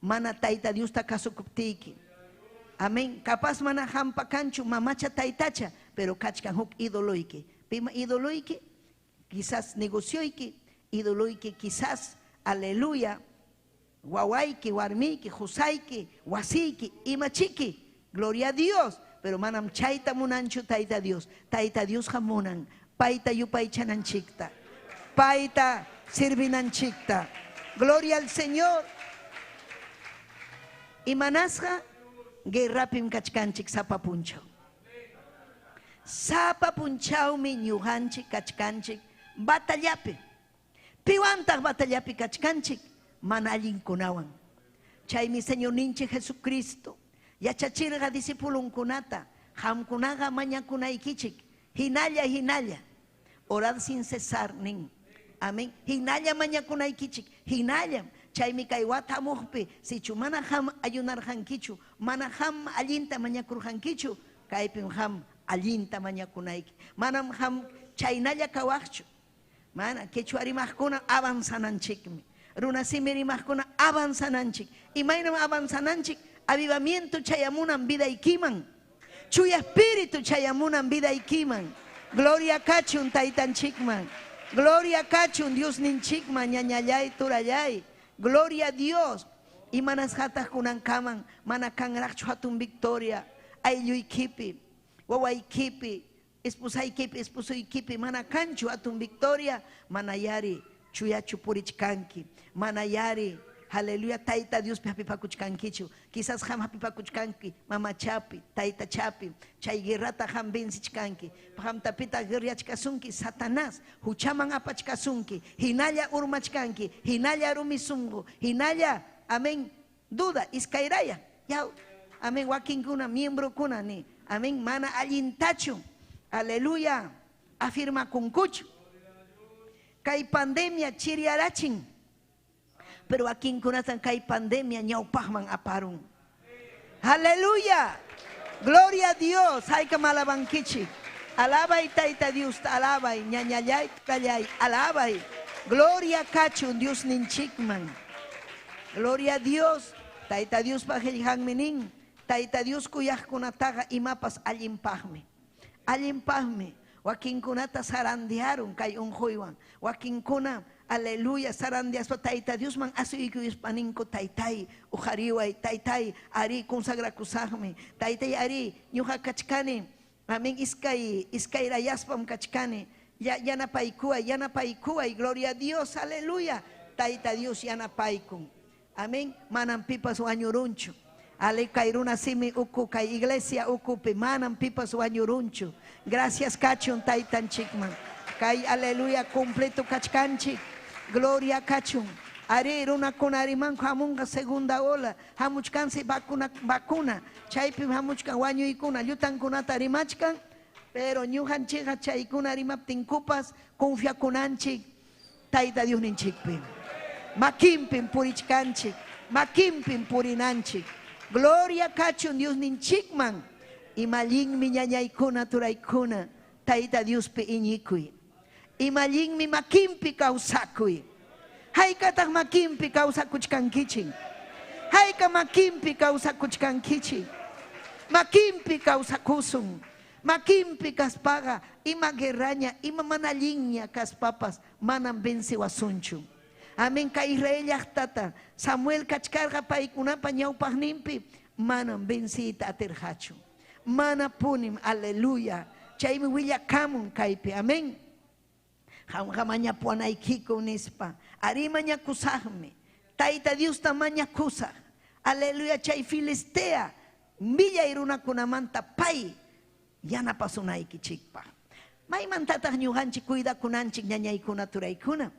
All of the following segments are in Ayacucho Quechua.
Mana Tayta Diosta kasukuptiyki. Amén. Capaz mana hampa kanchu mamacha taytacha, pero kachkan huk idoloyki. Pima idoloyki? Quizás negocioyki, idoloyki quizás, aleluya, wawayki, warmiyki, qusayki, wasiyki, imachiki. Gloria a Dios. Pero manam chayta munanchu Tayta Dios. Tayta Diosqa munan payta yupaychananchikta, payta servinanchikta. Gloria al Señor. Imanasqa guerrapim kachkanchik sapa punchaw. Sapa punchawmi ñuqanchik kachkanchik batallapi. Piwantaq batallapi kachkanchik? Mana allinkunawan. Chaymi Señorninchik Jesucristo yachachirqa discipulunkunata, qamkunaqa mañakunaykichik hinalla hinalla. Orad sin cesar nin. Amén. Hinalla mañakunaykichik, hinallam. Chaymi kay wata hamuqpi sichu mana qam ayunarqankichu, mana qam allinta mañakurqankichu, kaypim qam allinta mañakunayki. Manam qam chaynalla kawaqchu. Mana quechua rimaqkuna avanzananchikmi. Runasimi rimaqkuna avanzananchik. Imaynam avanzananchik? Avivamiento chayamunan vidaykiman. Chuya espíritu chayamunan vidaykiman. Gloria kachun taytanchikman. Gloria kachun Diosninchikman, ñañallay, turallay. Gloria a Dios. Imanasqataq kunankaman mana kanraqchu hatun victoria. Aylluykipi, wawaykipi, esposaykipi, esposoykipi mana kanchu hatun victoria. Mana yari chuyachu purichkanki. Mana yari, aleluya, Tayta Diospi hapipakuchkankichu. Quizás qam hapipakuchkanki mamachapi, taytachapi. Chay guerrata qam vencichkanki. Qamtapita guerriachkasunki Satanás, huchaman apachkasunki, hinalla urmachkanki, hinalla rumisunqu, hinalla, amén, duda, iskayraya. Ya, amén, wakinkuna, miembrokuna ni, amén, mana allintachu, aleluya, afirmakunkuchu. Kay pandemia chiriarachin. Pero wakinkunatan kay pandemia ñawpaqman aparun. Aleluya. Gloria a Dios. Haykam alabankichik. Alabay Tayta Dios, alabay, ñañallay, turallay, alabay. Gloria kachun Dios ninchikman. Gloria a Dios. Tayta Diospa qillqanmi nin. Tayta Dios kuyaqkunataqa imapas allinpaqmi. Allinpaqmi. Wakinkunata zarandearun kay unquywan. Wakinkuna, aleluya, zarandeaspa Tayta Diosman asuykuyuspa ninku, Taytay, uqariway, Taytay, ari consagrakusaqmi. Taytay, ari, ñuqa kachkani. Amén, iskay, iskayrayaspam kachkani. Ya, yanapaykuway, yanapaykuway, gloria a Dios, aleluya. Tayta Dios yanapaykun. Amén, manam pipas wañurunchu. Ale kay runa simi uku, kay iglesia ukupi, manam pipas wañurunchu. Gracias kachun taytanchikman. Kay aleluya completo kachkanchik. Gloria kachun. Ari runakuna rimanku hamunqa segunda ola, hamuchkansi vacuna, vacuna. Chaypim hamuchkan wañuykuna, llutankunata rimachkan, pero ñuqanchikqa chaykuna rimaptinkupas confiakunanchik Tayta Diosninchikpi. Makinpim purichkanchik, makinpim purinanchik. Gloria kachun Diosninchikman. Imallinmi ñañaykuna turaykuna Tayta Diospi iñikuy. Imallinmi makinpi kawsakuy. Haykataq makinpi kawsakuchkankichik. Hayka makinpi kawsakuchkankichik. Makinpi kawsakusun. Makinpi kaspaqa ima guerraña, ima mana allinña kaspapas manam venciwasunchu. Amén, kay Israel llaqtata Samuel kachkarqa paykunapa ñawpaqninpi manam venciyta atirqachu. Mana punim, aleluya. Chaymi willakamun kaypi, amén. Qamqa mañapuwanaykiku nispa. Ari mañakusaqmi. Tayta Diosta mañakusaq. Aleluya, chay Filistea millay runakunamanta pay yanapasunaykichikpaq. Maymantataq ñuqanchik cuidakunanchik ñañaykuna turaykuna?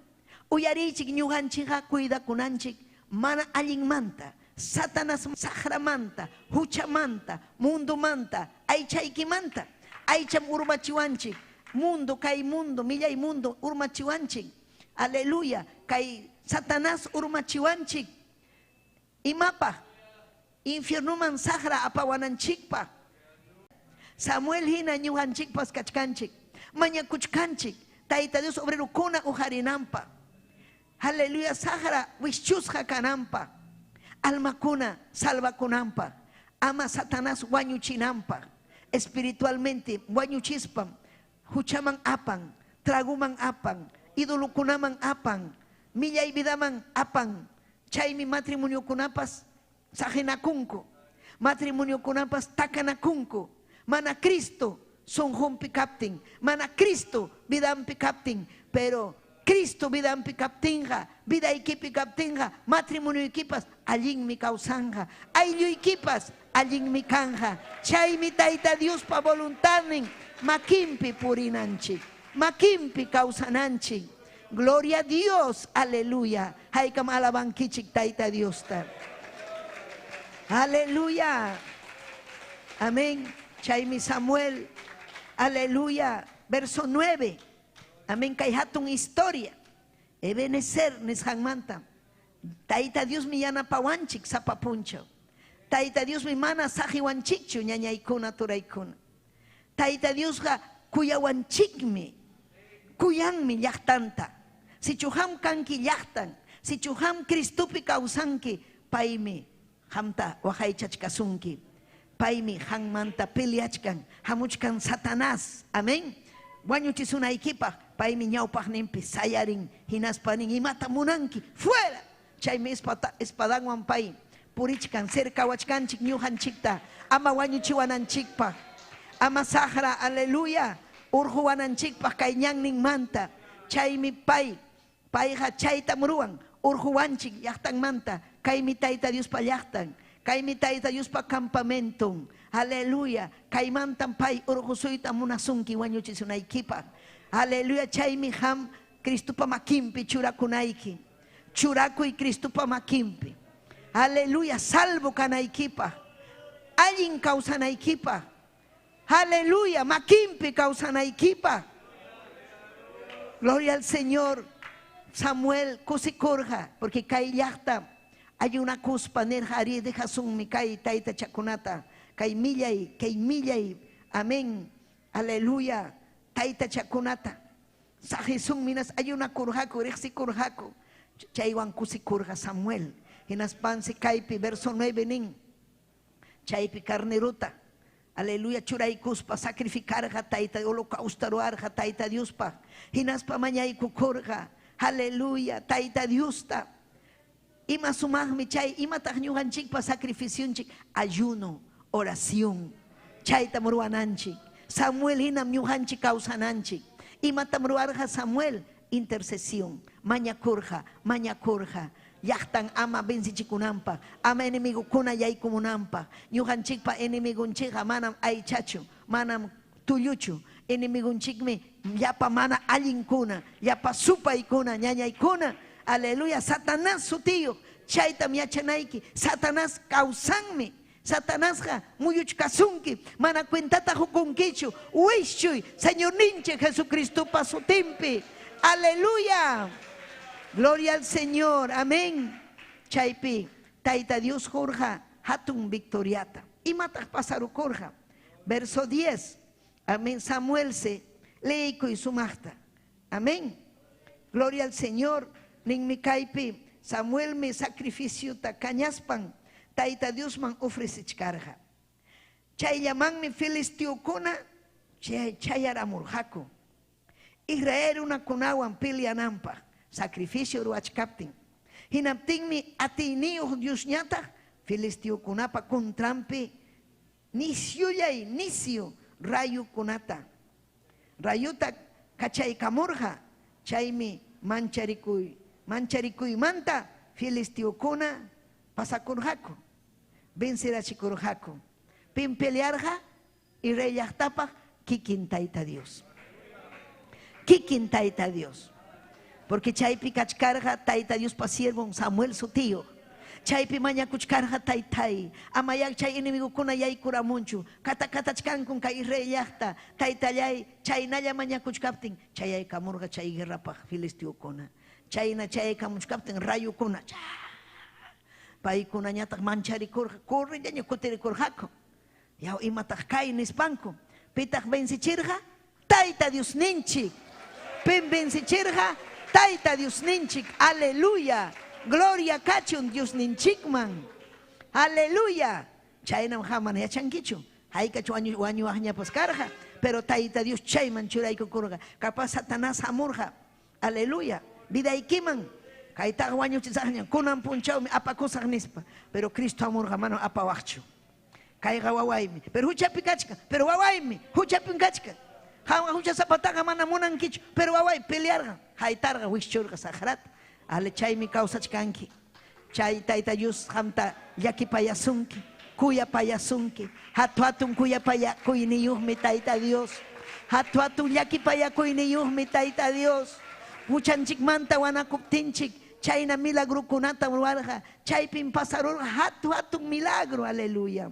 Uyariychik ñuqanchikqa cuidakunanchik mana allinmanta, Satanás saqramanta, huchamanta, mundomanta, aychaykimanta. Aycham urmachiwanchik, mundo, kay mundo, millay mundo urmachiwanchik. Aleluya, kay Satanás urmachiwanchik. Imapaq? Infiernuman saqra apawananchikpaq. Samuel hina ñuqanchikpas kachkanchik, mañakuchkanchik, Tayta Dios obrerokuna uqarinanpaq. Aleluya, saqra wischusqa kananpaq. Almakuna salvakunanpaq, ama Satanás wañuchinanpaq, espiritualmente wañuchispam huchaman apan, traguman apan, idolokunaman apan, millay vidaman apan. Chaymi matrimoniokunapas saqinakunku, matrimoniokunapas takanakunku, mana Cristo sunqunpi kaptin, mana Cristo vidanpi kaptin, pero Cristo vidanpi kaptinqa, vidaykipi kaptinqa, matrimonioykipas allinmi kawsanqa, aylluykipas allinmi kanja. Chaymi Tayta Diospa voluntadnin makinpi purinanchik, makinpi kawsananchik. Gloria a Dios, aleluya. Haykam alabankichik Tayta Diosta. Aleluya. Amén. Chaymi Samuel, aleluya. Verso 9. Amén. Kay hatun historia. Ebenezer nisqanmanta. Tayta Diosmi yanapawanchik sapa punchaw. Tayta Diosmi mana saqiwanchikchu ñañaykuna turaykuna. Tayta Diosqa kuyawanchikmi. Kuyanmi llaqtanta. Sichu qam kanki llaqtan, sichu qam Cristopi kawsanki, paymi qamta waqaychachkasunki. Paymi qanmanta peleachkan, hamuchkan Satanás. Amén. Wañuchisunaykipaq, paymi ñawpaqninpi sayarin, hinaspa nin imata munanki, fuera. Chaymi espadanwan pay purichkan, cercawachkanchik ñuqanchikta, ama wañuchiwananchikpaq, ama saqra, aleluya, urquwananchikpaq kay ñanninmanta. Chaymi pay, payqa chaytam ruwan, urquwanchik llaqtanmanta. Kaymi Tayta Diospa llaqtan, kaymi Tayta Diospa campamenton. Aleluya, kaymantam pay urqusuyta munasunki wañuchisunaykipaq. Aleluya, chaymi qam Cristopa makinpi churakunayki. Churakuy Cristopa makinpi. Aleluya, salvo kanaykipaq, allin kawsanaykipaq. Aleluya, makinpi kawsanaykipaq. Gloria al Señor. Samuel kusikurqa, porque kay llaqta ayunakuspa nirqa ari dejasunmi kay taytachakunata, kay millay, amén, aleluya, taytachakunata. Saqisunmi nas ayunakurqaku, riqsikurqaku. Chaywan kusikurqa Samuel. Hinaspansi kaypi verso 9 nin, chaypi carneruta, aleluya, churaykuspa sacrificarqa Tayta, holocausto ruwarqa Tayta Diospaq. Hinaspa mañaykukurqa, aleluya, Tayta Diosta. Ima sumaqmi chay, imataq ñuqanchikpa sacrificionchik, ayuno, oración. Chaytam ruwananchik. Samuel hinam ñuqanchik kawsananchik. Imatam ruwarqa Samuel? Intercesión. Mañakurqa, mañakurqa. Llaqtan ama vencichikunanpaq, ama enemigokuna yaykumunanpaq. Ñuqanchikpa enemigonchikqa manam aychachu, manam tulluchu. Enemigonchikmi llapa mana allinkuna, llapa supaykuna, ñañaykuna. Aleluya, Satanás sutiyuq. Chaytam yachanayki. Satanás kawsanmi. Satanásqa muyuchkasunki, mana cuentata hukunkichu. Wischuy Señorninchik Jesucristopa sutinpi. Aleluya. Gloria al Señor. Amén. Chaypi Tayta Dios qurqa hatun victoriata. Imataq pasarukurqa? Verso 10. Amén. Samuel se leikuy sumaqta. Amén. Gloria al Señor. Ninmi kaypi Samuelmi sacrificiota kañaspan Tayta Diosman ofrecichkarqa. Chayllamanmi filisteokuna chayaramurqaku. Israel runakunawan peleananpaq sacrificio ruwachkaptin. Hinaptinmi atiyniyuq Diosñataq filisteokunapa contranpi nisyullay nisyu rayukunata. Rayuta kachaykamurqa. Chaymi mancharikuymanta filisteokuna pasakurqaku, vencerachikurqaku. Pim pelearqa Israel llaqtapaq kikin Tayta Dios. Kikin Tayta Dios. Porque chaypi kachkarqa Tayta Diospa siervon Samuel sutiyuq. Chaypi mañakuchkarqa taytay, amayak chay enemigokuna yaykuramunchu, katakatachkankun kay Israel llaqta, taytallay chaynalla mañakuchkaptin chayaykamurqa chay guerrapaq filisteokuna. Chayna chayaykamuchkaptin rayukuna, paykunañataq mancharikurqa, corrillaña kutirikurqaku. Yaw imataq kay nispanku, pitaq vencichirqa? Tayta Diosninchik. Pim vencichirqa? Tayta Diosninchik. Aleluya. Gloria kachun Diosninchikman. Aleluya. Chaynam qam mana yachankichu. Haykach wañuwaqñapas karqa, pero Tayta Dios chayman churaykukurqa. Capaz Satanás hamurqa. Aleluya. Vidaykiman kaytaqa wañuchisaqña, kunan punchawmi apakusaq nispa. Pero Cristo hamurqa, manam apawaqchu. Kayqa wawaymi, pero huchapi kachkan, pero wawaymi, huchapim kachkan. Qamqa huchasapataqa mana munankichu, pero waway pelearqa, haytarqa, wischurqa saqrata. Ale chaymi kawsachkanki. Chay Tayta Dios qamta llakipayasunki, kuyapayasunki. Hatu-hatun kuyapayakuyniyuqmi Tayta Dios. Hatu-hatun llakipayakuyniyuqmi Tayta Dios. Huchanchikmanta wanakuptinchik chayna milagrokunatam ruwarqa. Chaypim pasarurqa hatu-hatun milagro. Aleluya.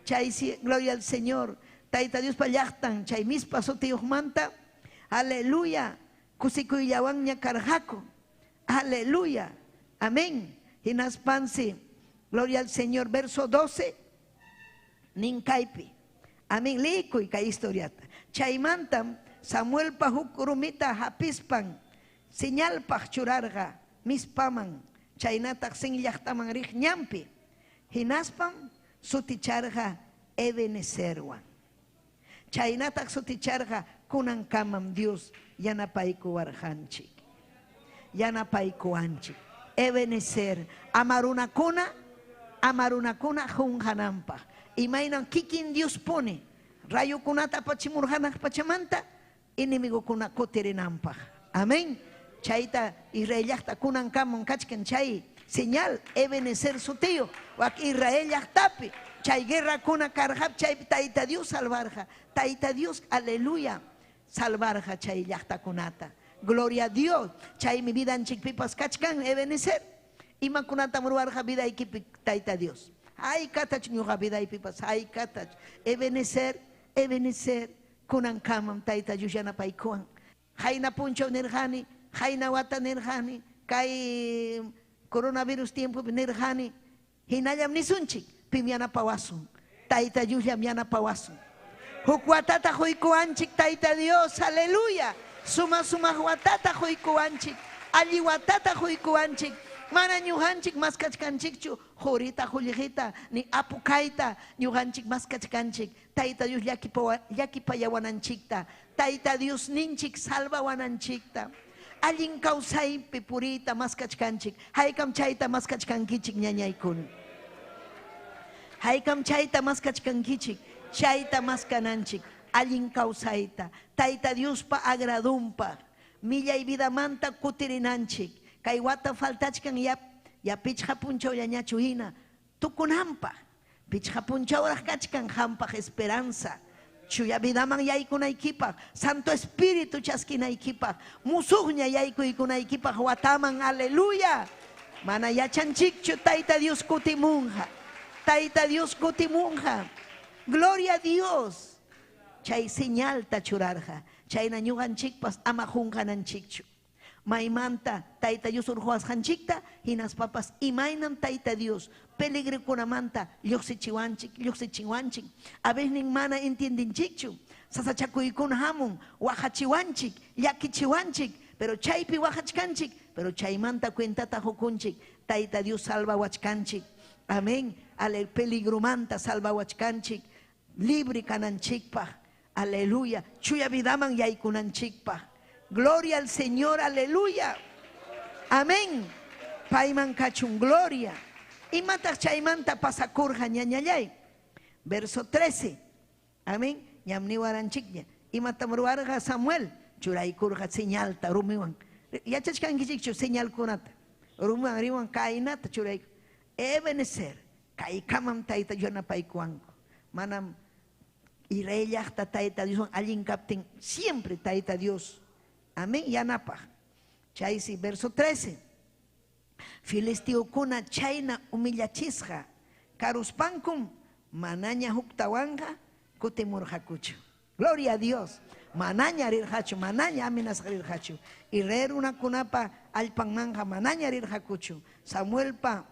Chaysi, gloria al Señor, Tayta Diospa llaqtan chay Mizpa sutiyuqmanta, aleluya, kusikuyllawanña karqaku. Aleluya. Amén. Hinaspansi, gloria al Señor, verso 12, nin kaypi. Amén. Liykuy kay historiata. Chaymantam Samuelpa huk rumita hapispan señalpaq churarqa Mizpaman, chaynataq Sin llaqtaman riq ñanpi. Hinaspam suticharqa Ebenezerwan. Chaynataq suticharqa kunankamam Dios yanapaykuwarqanchik. Yanapaykuwanchik. Ebenezer, ama runakuna, ama runakuna qunqananpaq. Imaynam kikin Dios puni rayokunata apachimurqa hanaq pachamanta enemigokuna kutirinanpaq. Amén. Chayta Israel llaqta kunankamam kachkan chay señal Ebenezer sutiyuq wak Israel llaqtapi. Chay guerrakuna karqa, chaypi Tayta Dios salvarqa. Tayta Dios, aleluya, salvarqa chay llaqtakunata. Gloria a Dios. Chaymi vidanchikpipas kachkan Ebenezer. Imakunatam ruwarqa vidaykipi Tayta Dios? Haykatach ñuqa vidaypipas, haykatach. Ebenezer, Ebenezer, kunankamam Tayta Dios yanapaykuwan. Qayna punchaw nirqani, qayna wata nirqani, kay coronavirus tiempopi nirqani, hinallam nisunchik, pim yanapawasun. Tayta Diosllam yanapawasun. Huk watata quykuwanchik Tayta Dios, aleluya. Suma-sumaq watata quykuwanchik, alli watata quykuwanchik. Mana ñuqanchik maskachkanchikchu qurita, qullqita, ni apu kayta, ñuqanchik maskachkanchik Tayta Dios llakipayawananchikta, Tayta Diosninchik salvawananchikta. Allin kawsaypi puriyta maskachkanchik. Haykam chayta maskachkankichik, ñañaykuna? Haykam chayta maskachkankichik? Chayta maskananchik, allin kawsayta, Tayta Diospa agradunpaq, millay vidamanta kutirinanchik. Kay wata faltachkan ya, ya pichqa punchawllañachu hina tukunanpaq. Pichqa punchawraq kachkan qampaq esperanza. Chuya vidaman yaykunaykipaq, Santo Espíritu chaskinaykipaq, musuqña yaykuykunaykipaq wataman, aleluya. Mana yachanchikchu Tayta Dios kutimunqa. Tayta Dios kutimunqa. Gloria a Dios. Chay señalta churarqa. Chayna ñuqanchikpas ama qunqananchikchu. Maymanta Tayta Dios urquwasqanchikta, hinaspapas imaynam Tayta Dios peligrokunamanta lluqsichiwanchik, lluqsichiwanchik. A veces mana entiendenchikchu. Sasachakuykuna hamun, waqachiwanchik, llakichiwanchik, pero chaypi waqachkanchik, pero chaymanta cuentata qukunchik, Tayta Dios salvawachkanchik. Amén. Al peligromanta salvawachkanchik, libre kananchikpaq. Aleluya. Chuya vidaman yaykunanchikpaq. Gloria al Señor, aleluya. Amén. Payman kachun gloria. Imataq chaymanta pasakurqa, ñañallay? Verso 13. Amén. Ñam niwaranchikña. Imatam ruwarqa Samuel? Churaykurqa señalta rumiwan. Yachachkankichikchu señalkunata? Rumiwan riwan kaynata churayku. Ebenezer. Kaykamam Tayta Dios yanapaykuwanku. Manam Israel llaqta Tayta Dioswan allin kaptin siempre Tayta Dios. Amén, yanapaq. Chaysi verso 13. Filisteokuna chayna humillachisqa karuspankum manaña huktawanqa kutimurqakuchu. Gloria a Dios. Manaña rirqachu, manaña amenazaq rirqachu. Israel runakunapa allpanmanqa manaña rirqakuchu. Samuelpa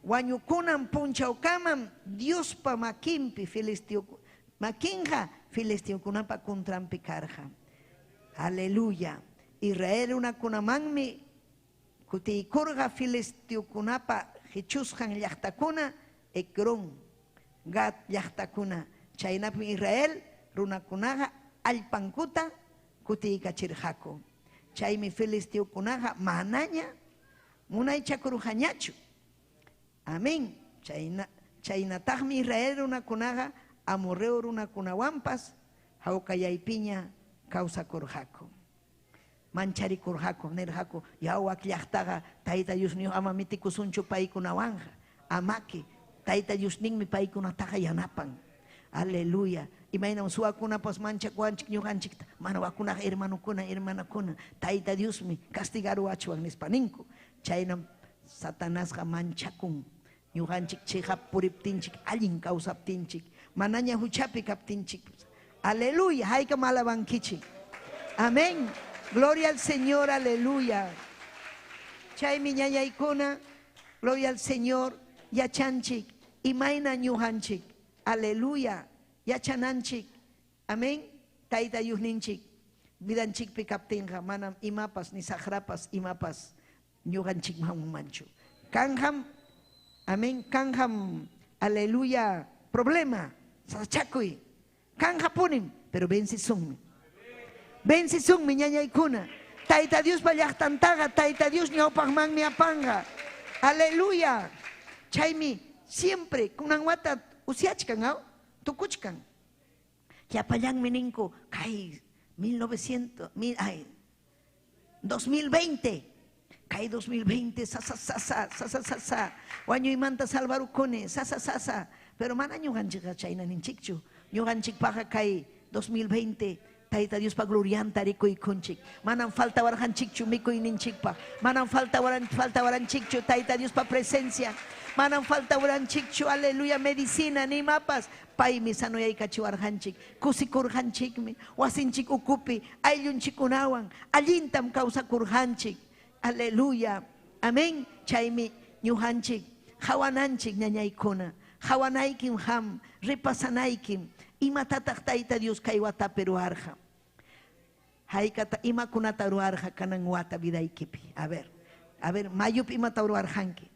wañukunan punchawkamam Diospa makinpi filisteo makinqa filisteokunapa contranpi karqa. Aleluya. Israel runakunamanmi Kutiykurqa filisteokunapa qichusqan llaqtakuna Ecrón, Gat llaqtakuna. Chaynapim Israel runakunaqa allpankuta kutiykachirqaku. Chaymi filisteokunaqa manaña munaychakurqañachu. Amén. Chayna, chaynataqmi Israel runakunaqa amorreo runakunawanpas hawkayaypiña kawsakurqaku. Mancharikurqaku, nirqaku, yaw wak llaqtaqa Tayta Diosniyuq ama mitikusunchu paykunawanqa. Amaki, Tayta Diosninmi paykunataqa yanapan. Aleluya. Imaynam suwakunapas manchakuwanchik ñuqanchikta, mana wakunaqa hermanokuna, hermanakuna, Tayta Diosmi castigaruwachwan nispa ninku. Chaynam Satanasqa manchakun ñuqanchik chiqap puriptinchik, allin kawsaptinchik, manaña huchapi kaptinchik. Aleluya. Haykam alabankichik. Amén. Gloria al Señor, aleluya. Chaymi ñañaykuna, gloria al Señor, yachanchik, imayna ñuqanchik. Aleluya. Yachananchik. Amén. Tayta Diosninchik vidanchikpi kaptinqa manam imapas ni saqrapas imapas ñuqanchikman hamunmanchu. Kanqam, amén, kanqam, aleluya, problema, sasachakuy. Kanqapunim, pero vencesunmi. Vencesunmi, ñañaykuna. Tayta Diospa llaqtantaqa Tayta Dios ñawpaqmanmi apanqa. Aleluya. Chaymi siempre kunan wata usyachkan, aw? Tukuchkan. Llapallanmi ninku kay 1900, mil, ay, 2020, kay 2020, sasa, sasa, sasa, sasa, wañuymanta salvarukuni, sasa, sasa. Pero mana ñuqanchikqa chayna ninchikchu. Ñuqanchikpaqa kay 2020 Tayta Diospa glorianta rikuykunchik. Manam faltawarqanchikchu mikuyninchikpaq. Manam faltawaranchikchu Tayta Diospa presencia. Manam faltawaranchikchu, aleluya, medicina, ni imapas. Paymi sanoyaykachiwarqanchik. Kusikurqanchikmi. Wasinchik ukupi, ayllunchikkunawan, allintam kawsakurqanchik. Aleluya. Amén. Chaymi ñuqanchik, qawananchik ñañaykuna. Qawanaykim qam, repasanaykim. Imatataq Tayta Dios kay watapi ruwarqa? Haykata imakunata ruwarqa kanan wata vidaykipi? A ver, a ver, mayopi imata ruwarqanki?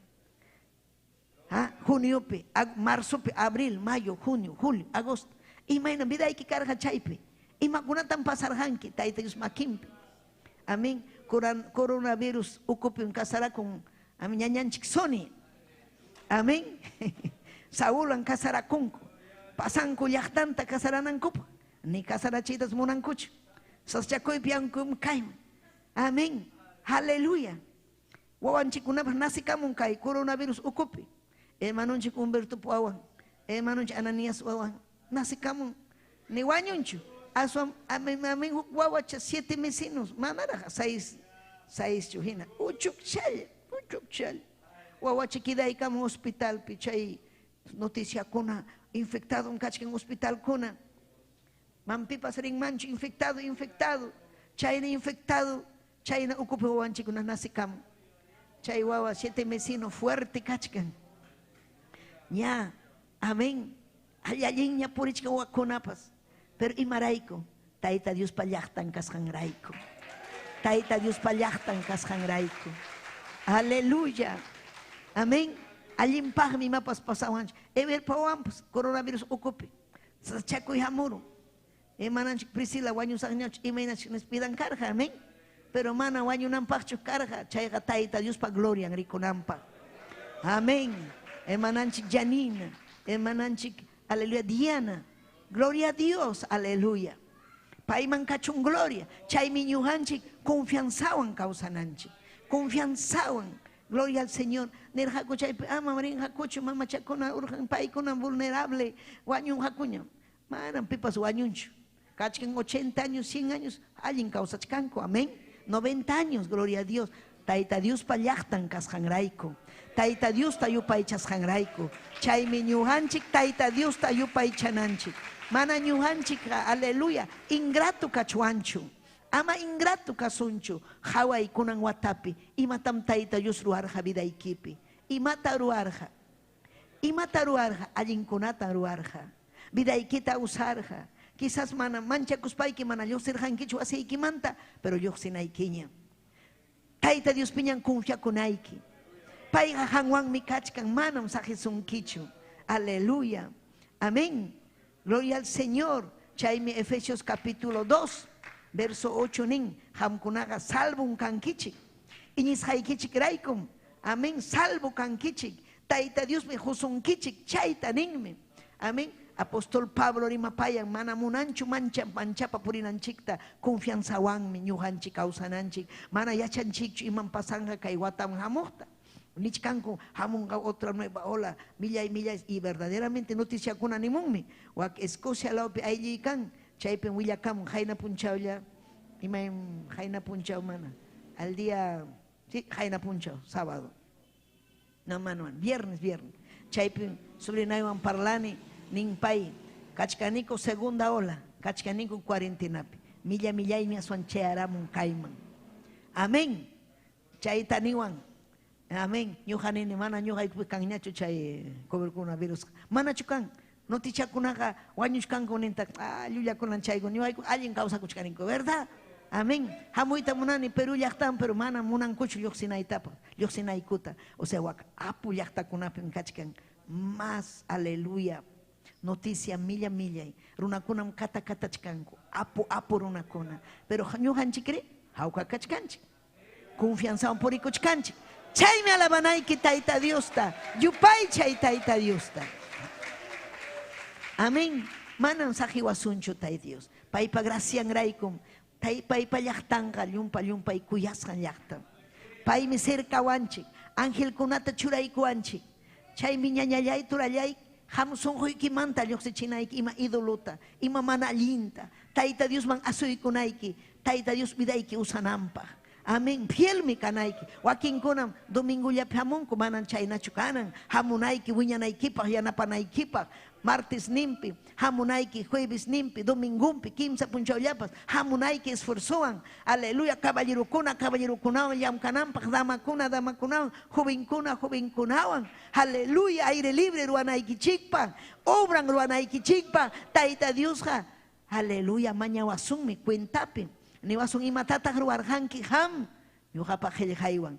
Ha? Juniopi, marzopi, abril, mayo, junio, julio, agosto. Imayna vidayki karqa chaypi? Imakunatam pasarqanki Tayta Dios makinpi? Amén. Coronavirus ukupim casarakun. Amén. Ñañanchik Sony. Amén. Saúlwan casarakunku. Pasanku llaqtanta casaranankupaq. Ni casarachiytas munankuchu. Sasachakuypi yankum kayman. Amén. Aleluya. Wawanchikkunapas nacikamun kay coronavirus ukupi. Hermanonchik Humbertopa wawan, hermanonchik Ananías wawan, nacikamun. Ni wañunchu. Aswan, amén, amén, huk wawacha 7 mesinos, manaraq 6 chu hina. Uchukchalla, uchukchalla. Wawacha quedaykamun hospitalpi, chay noticiakuna, infectado kachkan hospitalkuna. Mampipas rinmanchu, infectado, infectado. Chayna infectado, chayna ukupi wawanchikkuna nacikamun. Chay wawa 7 mesinos fuerte kachkan. Ña, amén. Allallinña purichkan wawakunapas. Pero imarayku, Tayta Diospa llaqtan kasqanrayku. Tayta Diospa llaqtan kasqanrayku. Aleluya. Amén. Allinpaqmi imapas pasawanchik. Eberpa wawanpas coronavirus ukupi. Sasachakuy hamurun. Hermananchik Priscila wañusaqñachu imaynachik nispidan karqa, amén. Pero mana wañunanpaqchu karqa, chayqa Tayta Diospa glorian rikunanpaq. Amén. Hermananchik Janina, hermananchik, aleluya, Diana. Gloria a Dios, aleluya. Payman kachun gloria. Chaymi ñuqanchik confianzawan kawsananchik. Confianzawan. Gloria al Señor. Nirqaku chaypi ama rinqakuchu mamachakuna urqan paykuna vulnerable wañunqakuña. Manam pipas wañunchu. Kachkan 80 años, 100 años, allin kawsachkanku. Amén. 90 años, gloria a Dios. Tayta Diospa llaqtan kasqanrayku. Tayta Diosta yupaychasqanrayku. Chaymi ñuqanchik Tayta Diosta yupaychananchik. Mana ñuqanchikqa, aleluya, ingrato kachwanchu. Ama ingrato kasunchu. Qhaway kunan watapi. Imatam Tayta Dios ruwarqa vidaykipi. Imata ruwarqa. Imata ruwarqa, allinkunata ruwarqa. Vidaykita usarqa. Quizás mana manchakuspayki mana lluqsirqankichu wasiykimanta, pero lluqsinaykiña. Tayta Diospiñam confiakunayki. Payqa qanwanmi kachkan, manam saqisunkichu. Aleluya. Amén. Gloria al Señor. Chaymi Efesios capítulo 2, verso 8 nin, qamkunaqa salvum kankichik. Iñisqaykichikraykum. Amén. Salvo kankichik. Tayta Diosmi qusunkichik. Chayta ninmi. Amén. Apóstol Pablo rimapayan mana munanchu mancha manchapa purinanchikta confianzawanmi ñuqanchik kawsananchik mana yachanchikchu imam pasanqa kay wataman hamuqta. Nichkanku hamunqa otra nueva ola millay millay y verdaderamente noticiakuna nimunmi wak Escocia lawpi aylluykan chaypim willakamun qayna punchawlla imay qayna punchaw mana al día sí qayna punchaw sábado no mano viernes viernes chaypim sobrinaywan parlani nin pay kachkaniku segunda ola kachkaniku cuarentenapi milla millaymi aswan chayaramun kayman. Amén. Chayta niwan. Amén. Ñuqa nini mana ñuqaykupi kanñachu chay coronavirus. Manachu kan noticiakunaqa wañuchkanku ninta llullakunan chayku ñuqayku allin kawsakuchkaninku, ¿verdad? Amén. Hamuyta munani Perú llaqtaman, pero mana munankuchu lluqsinaytapas, lluqsinaykuta. O sea, wak apu llaqtakunapim kachkan más, aleluya. Noticia milla millay. Runakunam kata katachkanku. Apu apu runakuna. Pero ñuqanchikri hawka kachkanchik. Confianzawan purikuchkanchik. Chaymi alabanayki Tayta Diosta. Yupaychay Tayta Diosta. Amén. Manam saqiwasunchu Tayta Dios. Paypa gracianraykum. Paypa llaqtanqa llumpa llumpay kuyasqan llaqtam. Paymi cercawanchik. Angelkunata churaykuwanchik. Chaymi ñañallay turallay ham sunquykimanta lluqsichinayki ima idolota, ima mana allinta. Tayta Diosman asuykunayki, Tayta Dios vidayki usananpaq. Amén. Fielmi kanayki. Wakinkunam domingullapi hamunku manan chaynachu kanan. Hamunayki wiñanaykipaq, yanapanaykipaq. Martes nimpi, hamunayki jueves nimpi, domingumpi, kimsa punchawllapas, hamunayki esfuerzowan. Aleluya, caballerokuna, caballerokunawan llamkananpaq, damakuna, damakunawan, jovenkuna, jovenkunawan. Aleluya, aire libre ruwanaykichikpaq, obran ruwanaykichikpaq. Tayta Diosqa, aleluya, mañawasunmi cuentapi. Niwasun imatataq ruwarqanki qam ñuqapaq qillqaywan.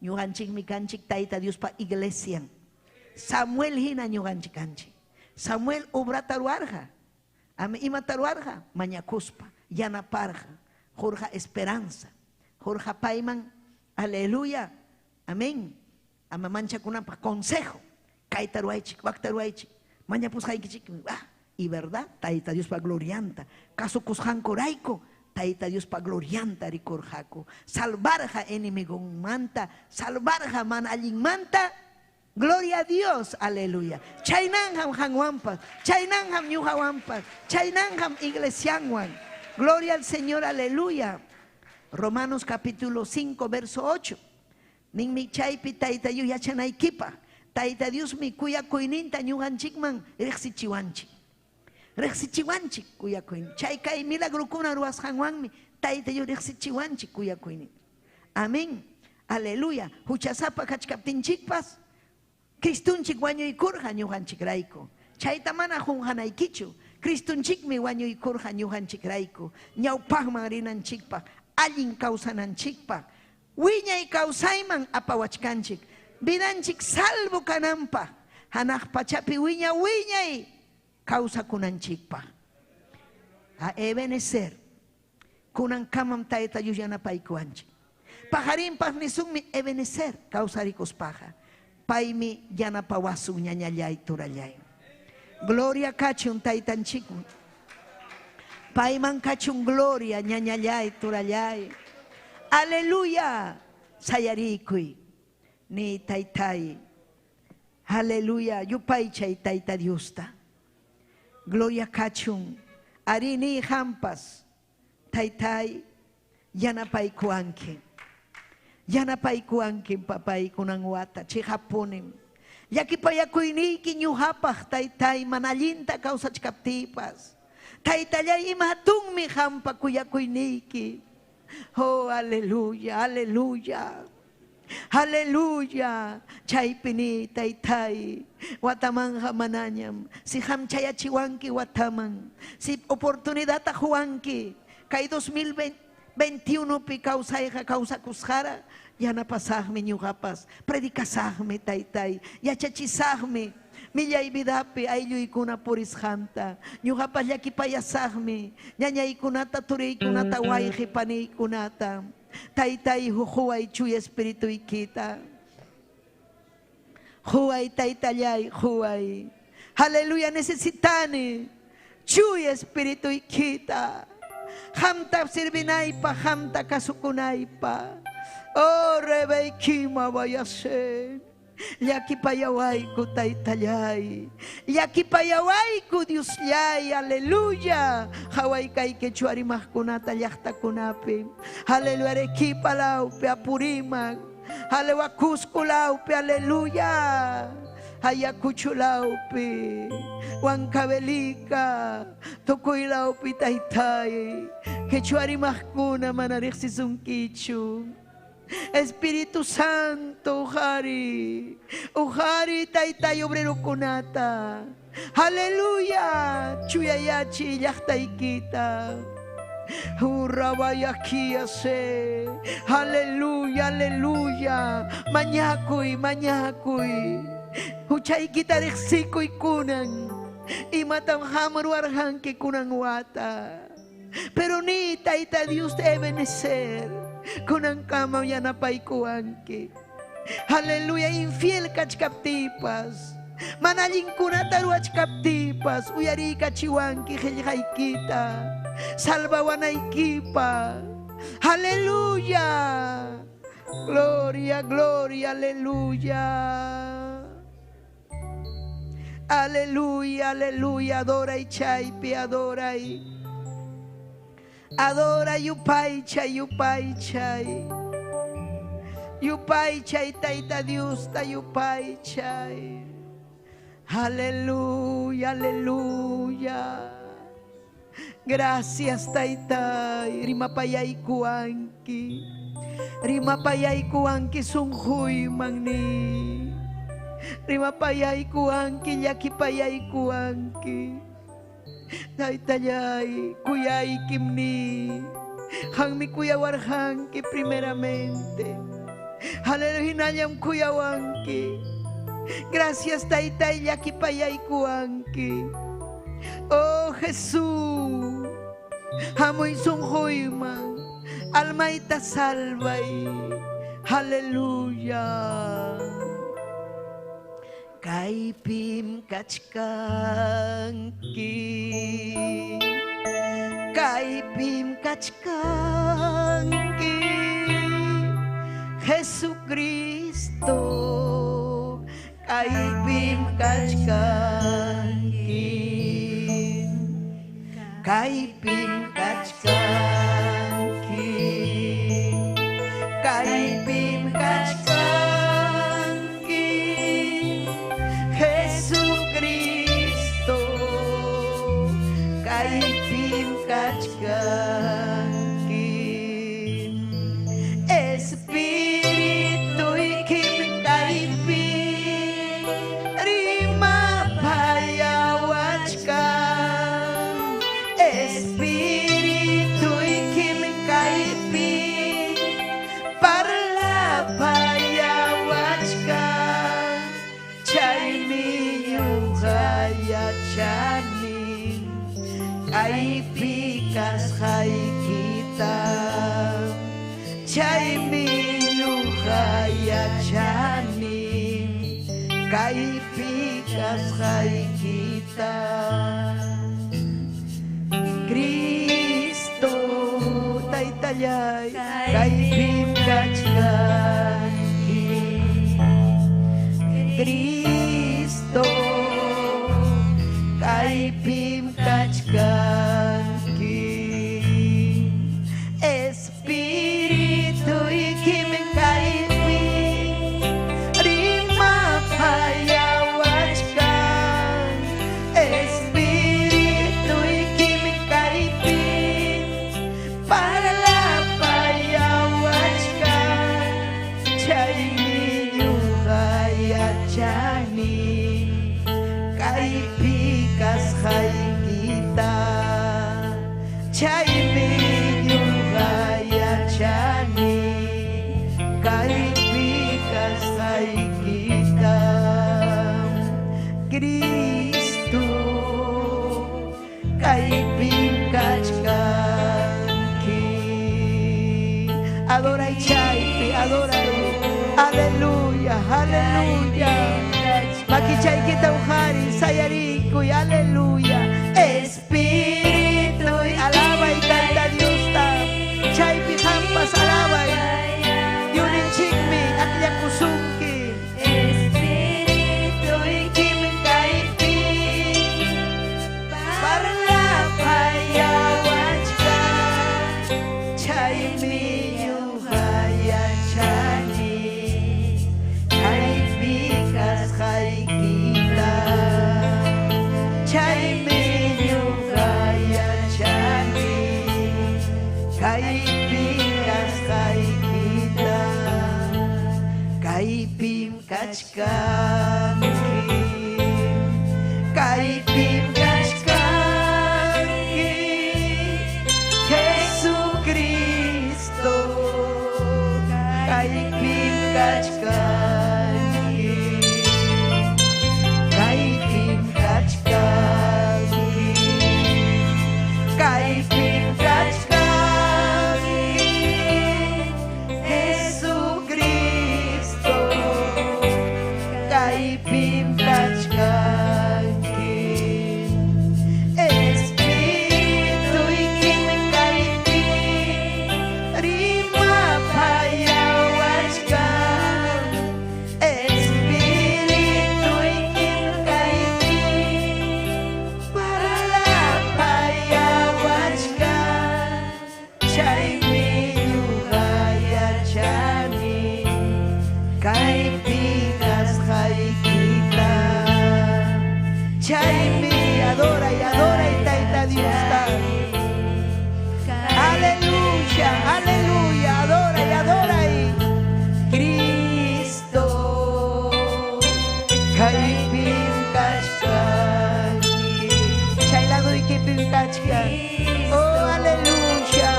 Ñuqanchikmi kanchik Tayta Diospa iglesian. Samuel hina ñuqanchik kanchik. Samuel obrata ruwarqa. Imata ruwarqa? Mañakuspa, yanaparqa, qurqa esperanza. Qurqa payman, aleluya, amén. Ama manchakunanpaq consejo. Kayta ruwaychik, wakta ruwaychik. Mañapusqaykichik, y verdad, Tayta Diospa glorianta. Kasukusqankurayku, Tayta Diospa glorianta rikurqaku. Salvarqa enemigonmanta, salvarqa mana allinmanta. Gloria a Dios, aleluya. Chaynanham hanwanpas, chaynanham ñuqawanpas, chaynanham iglesianwan. Gloria al Señor, aleluya. Romanos capítulo 5, verso 8. Ninmi chaypi Tayta Dios yachanaykipaq. Tayta Diosmi kuyakuyninta ñuqanchikman riqsichiwanchik. Riqsichiwanchik kuyakuynin. Chay kay milagrokuna ruwasqanwanmi Tayta Dios riqsichiwanchik kuyakuynin. Amén. Aleluya. Huchasapa kachkaptinchikpas Cristunchik wañuykurqa ñuqanchikrayku. Chayta mana qunqanaykichu. Cristunchikmi wañuykurqa ñuqanchikrayku. Ñawpaqman rinanchikpaq, allin kawsananchikpaq, wiñay kawsayman apawachkanchik. Vidanchik salvo kananpaq, hanaq pachapi wiña wiñay kawsakunanchikpaq. A Ebenezer, kunankamam Tayta Dios yanapaykuwanchik. Pajarinpaq nisunmi Ebenezer kawsarikuspaqa. Paymi yanapawasun ñañallay turallay. Gloria kachun taytanchikman. Payman kachun gloria ñañallay turallay. Aleluya. Sayarikuy ni taytay. Aleluya. Yupaychay Tayta Diosta. Gloria kachun. Arini hampas. Taytay yanapaykuwanki. Yanapaykuwanki papay kunan wata chiqapunim. Llakipayakuyniyki ñuqapaq taytay mana allinta kawsachkaptiypas. Taytallay ima hatunmi qampa kuyakuyniyki. Oh, aleluya, aleluya. Aleluya. Chaypi ni taytay watamanja manañam. Si qam chayachiwanki wataman. Si oportunidadta quwanki. Kay 2021 pi kawsayqa kawsakusqara. Yanapasaqmi ñuqapas, predicasaqmi taytay, yachachisaqmi millay vidapi aylluykuna purisqanta. Ñuqapas llakipayasaqmi ñañaykunata, turiykunata, wayqi paniykunata. Taytay, huway chuya espirituykita. Huway taytallay, huway. Aleluya, necesitani chuya espirituykita. Qamta sirvinaypa, qamta kasukunaypa. Oh, rebeykima vayase. Llakipayawayku taytallay. Llakipayawayku Diosllay, aleluya. Qhaway kay quechua rimaqkunata llaqtakunapi. Aleluya, Arequipa lawpi, Apurímac. Aleluya, Cusco lawpi, aleluya. Ayacucho lawpi, Huancavelica, tukuy lawpi taytay. Quechua rimaqkuna mana riqsisunkichu. Espíritu Santo, ujari, ujari taytay obrerokunata. Aleluya, chuyayachi llaqtaykita. Urrabayakiase. Aleluya, aleluya. Mañakuy, mañakuy. Huchaykita riqsikuy kunan. Imatam qam ruwarqanki kunan wata. Pero ni tayta Dios Ebenezer. Kunankama yanapaykuwanki. Aleluya, infiel kachkaptipas. Mana allinkunata ruwachkaptipas. Uyariykachiwanki qillqaykita. Salvawanaykipa. Aleluya. Gloria, gloria, aleluya. Aleluya, aleluya. Adoray chaypi, adoray. Adora yupaychay, yupaychay. Yupaychay, tayta Diosta yupaychay. Aleluya, aleluya. Gracias, taytay. Rimapayaykuwanki. Rimapayaykuwanki sunquyman ni. Rimapayaykuwanki, llakipayaykuwanki. Taytallay, kuyaykim ni. Qammi kuyawarqanki primeramente. Aleluya, hinallam kuyawanki. Gracias, taytay, llakipayaykuwanki. Oh, Jesús, hamuy sunquyman, almayta salvay. Aleluya. Kaypim kachkanki, kaypim kachkanki, Jesucristo, kaypim kachkanki, kaypim kachkanki, kaypim kachkanki, Jesucristo, kaypim kachkanki, Espirituykim kaypi rimapayawachkan, Espirituykim kaypi parlapayawachkan, chaymi ñuqa yachani kaypi kasqaykita, chaymi ñuqa yachani kaypi kasqaykita. Cristo, taytallay, kaypim kachkanki. Cristo, kaypim kachkanki. Espirituykim kaypi rimapayawachkan, Espirituykim kaypi parlapayawachkan, chaymi ñuqa yachani kaypi kasqaykita, chaymi ñuqa yachani kaypi. Cristo, kaypim kachkanki. Adoray chaypi, adoray. Aleluya, aleluya. Makichaykita uqariy, sayarikuy, aleluya. Espíritu, alabay Tayta Diosta. Chaypi qampas alabay. Diosninchikmi akllakusunki. Espírituykim kaypi parlapayawachkan. Chaymi ñuqa yachani kaypi kasqaykita. Chaymi ñuqa yachani kaypi kasqaykita. Kaypim kachkanki, kaypim kachkanki, Jesucristo, kaypim kachkanki, kaypim kachkanki, kaypim kachkanki, Jesucristo, kaypim kachkanki. Espirituykim kaypi rimapayawachkan. Espirituykim kaypi parlapayawachkan. Chaymi ñuqa yachani kaypi kasqaykita. Chaymi adoray, adoray Tayta Diosta. Aleluya, aleluya, adoray, adoray. Cristo, kaypim kachkanki. Chay laduykipim kachkan. Oh, aleluya,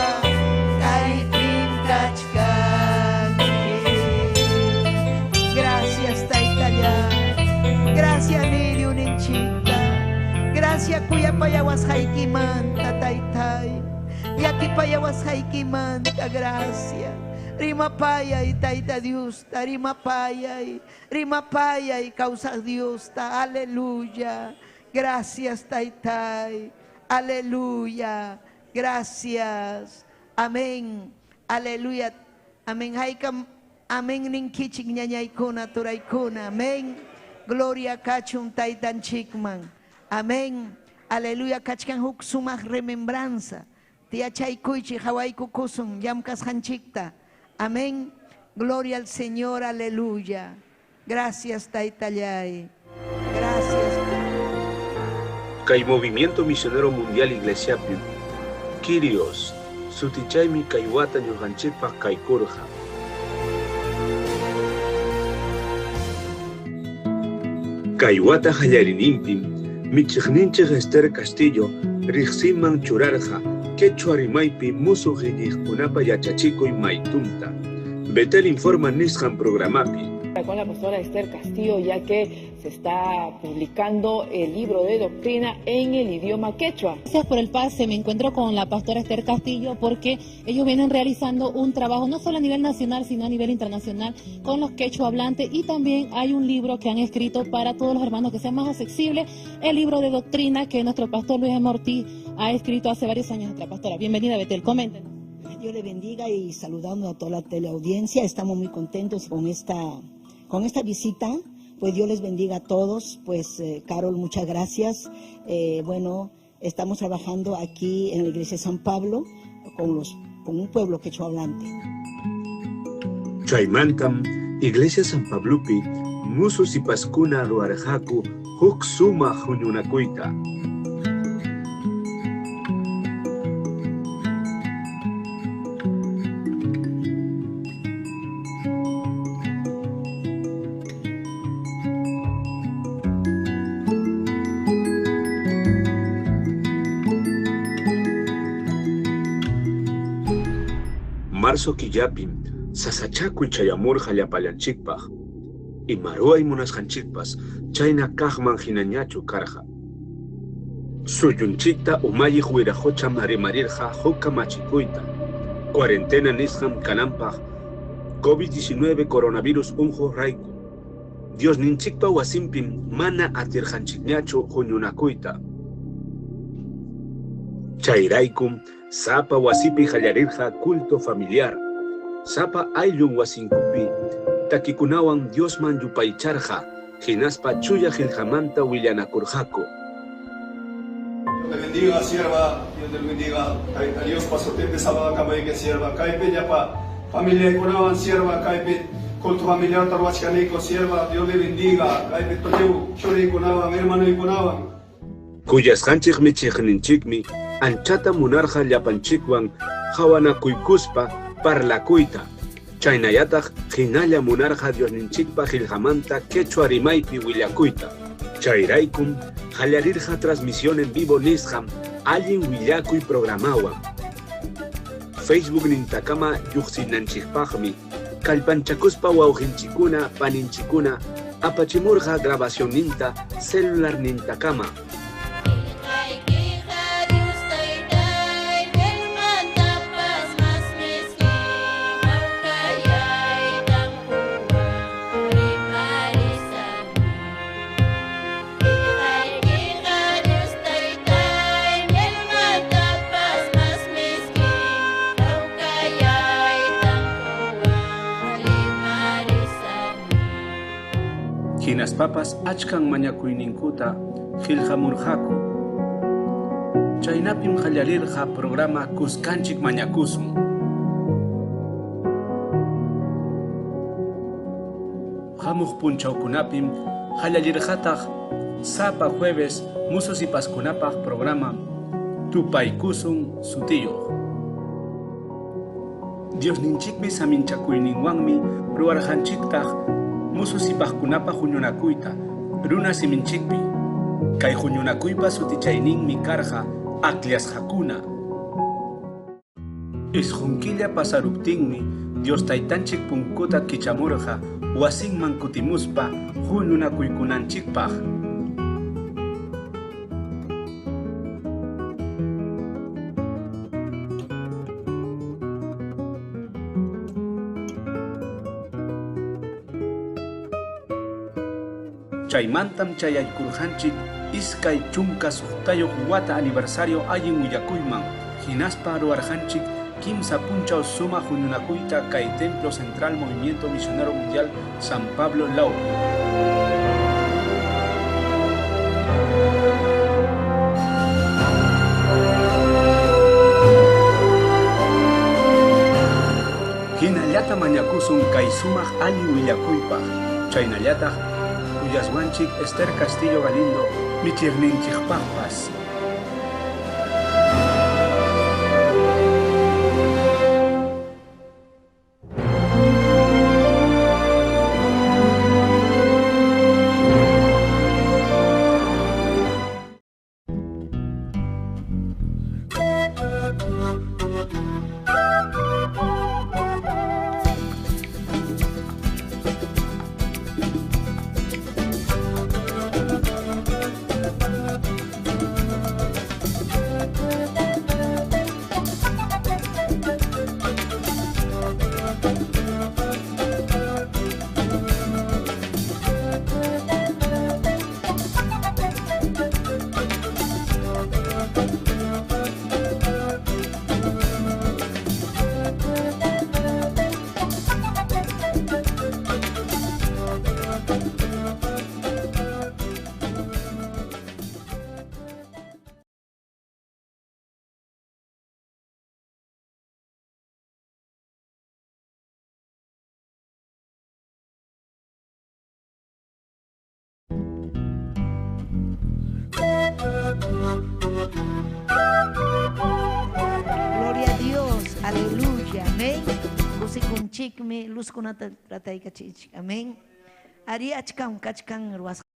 kaypim kachkanki. Gracias, Taytalla. Gracias, Diosninchikta. Gracias, kuyapayawasqaykimanta, Taytay. Llakipayawasqaykimanta, gracias. Rimapayay, Tayta Diosta, rimapayay, rimapayay, kawsaq Diosta, aleluya. Gracias, Taytay, aleluya. Gracias. Amén. Aleluya. Amén. Haykam, amén ninkichik ñañaykuna, turaykuna. Amén. Gloria kachun Taytanchikman. Amén. Aleluya. Kachkan huk sumaq remembranza. Tiyachaykuychik hawaykukusun llamkasqanchikta. Amén. Gloria al Señor. Aleluya. Gracias, Taytallay. Gracias. Kay Movimiento Misionero Mundial Iglesiapi, Kyrios, sutichaymi kay wata ñuqanchikpaq kaykurqa. Kay wata qallariyninpim michiqninchik Esther Castillo riqsiman churarqa quechua rimaypi musuq iñiqkunapa yachachikuy maytunta. Betel Informa nisqan programapi. Con la pastora Esther Castillo, ya que se está publicando el libro de doctrina en el idioma quechua. Gracias por el pase, me encuentro con la pastora Esther Castillo porque ellos vienen realizando un trabajo no solo a nivel nacional, sino a nivel internacional con los quechua hablantes, y también hay un libro que han escrito para todos los hermanos que sea más accesible, el libro de doctrina que nuestro pastor Luis M. Ortiz ha escrito hace varios años atrás. Pastora, bienvenida a Betel, coméntenos. Dios le bendiga y saludando a toda la teleaudiencia, estamos muy contentos con esta visita. Pues Dios les bendiga a todos. Pues Carol, muchas gracias. Bueno, estamos trabajando aquí en la iglesia de San Pablo con un pueblo quechua hablante. Chaymantam, iglesia San Pablopi, musu sipaskuna ruwarqaku huk sumaq huñunakuyta. Marzo killapim sasachakuy chayamurqa llapallanchikpaq. Ima ruway munasqanchikpas chayna kaqman hinañachu karqa. Suyunchikta umalliq wiraqocham rimarirqa huk kamachikuyta, cuarentena nisqam kananpaq COVID-19 coronavirus unquq rayku. Diosninchikpa wasinpim mana atirqanchikñachu huñunakuyta. Chayraykum sapa wasipi qallarirqa culto familiar. Sapa ayllun wasinkupi takikunawan Diosman yupaycharqa hinaspa chuya qillqamanta willanakurqaku. Dios te bendiga, sierva. Dios te bendiga. Tayta Diospa sutinpi saludakamayki, sierva. Kaypi llapa familiaykunawan, sierva, kaypi culto familiarta ruwachkaniku, sierva. Dios le bendiga. Kaypi tukuy churiykunawan, hermanoykunawan. Kuyasqanchik michiqninchikmi anchata munarqa llapanchikwan qawanakuykuspa parlakuyta. Chaynallataq hinalla munarqa Diosninchikpa qillqamanta quechua rimaypi willakuyta. Chayraykum qallarirqa transmisión en vivo nisqam allin willakuy programawan. Facebook nintakama lluqsinanchikpaqmi kallpanchakuspa wawqinchikuna paninchikuna apachimurqa grabacionninta celularnintakama. Hinaspapas achkan mañakuyninkuta qillqamurqaku. Chaynapim qallarirqa programa Kuskanchik Mañakusun. Hamuq punchawkunapim qallallirqataq sapa jueves mususipaskunapaq programa Tupaykusun sutiyuq. Diosninchikmi saminchakuyninwanmi ruwarqanchiktaq mususipaqkunapaq huñunakuyta runa siminchikpi. Kay huñunakuypa sutichayninmi karqa akllashqakuna. Isqun killa pasaruptinmi Dios taytanchik punkuta kichamurqa wasinman kutimuspa huñunakuykunanchikpaq. Chaymantam chayaykurqanchik 26 wata aniversario allin willakuyman hinaspa ruwarqanchik kimsa punchaw sumaq huñunakuyta kay Templo Central Movimiento Misionero Mundial San Pablo Lawpi. Hinallata mañakusun kay sumaq allin willakuypaq, chaynallataq kuyaswanchik Esther Castillo Galindo michiqninchikpaqpas. Gloria a Dios, aleluya, amén. Kusikunchikmi, luzkunata trataykachichik, amén. Ari achkan kachkan ruwasqa.